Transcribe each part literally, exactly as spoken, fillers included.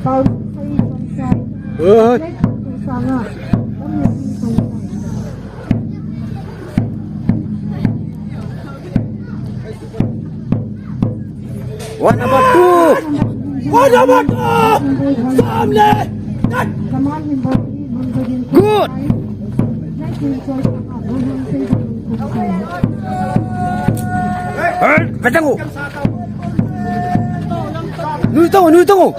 Oi. One number two. One number two. Samle. Good. Hey, patang ko. Nui tong, nui tong.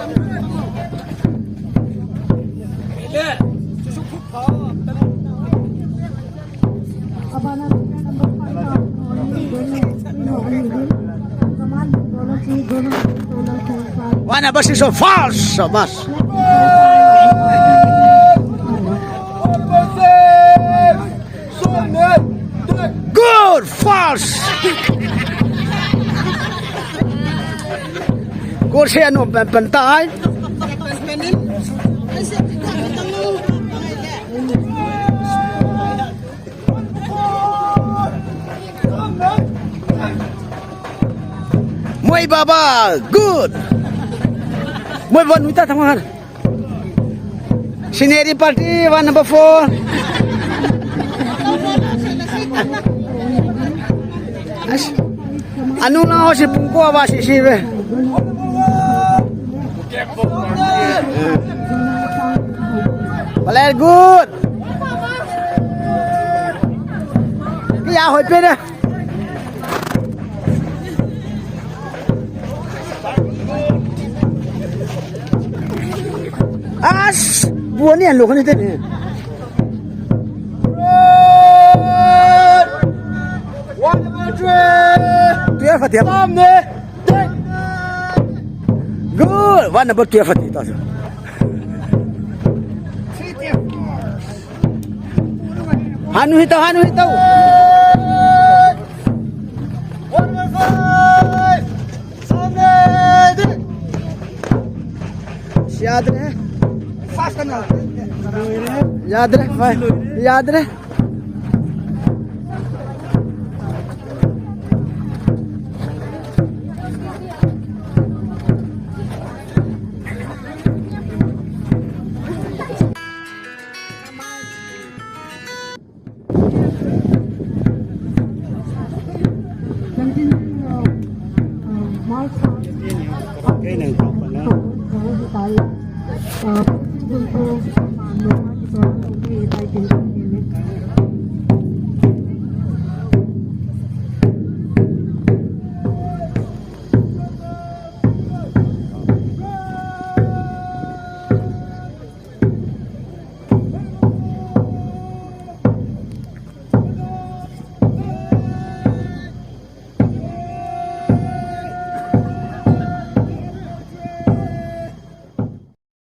One number six, so fast, so fast. Good, fast. Good, say no, pen, pen tai. Moi baba, good. Moi baba, nuita thamar. Scenery party, one number four. As-, anu na ho si pungko ba si si be. Player good. Kaya hoy pe na. As, buani an lo kan te. One, two, three. Tuya fatia. Samne. Good. One number twelve hati ta. Hanu hitau, hanu hitau. One number five. Samne. Yadre. Fast kana. Yadre, bhai. Yadre.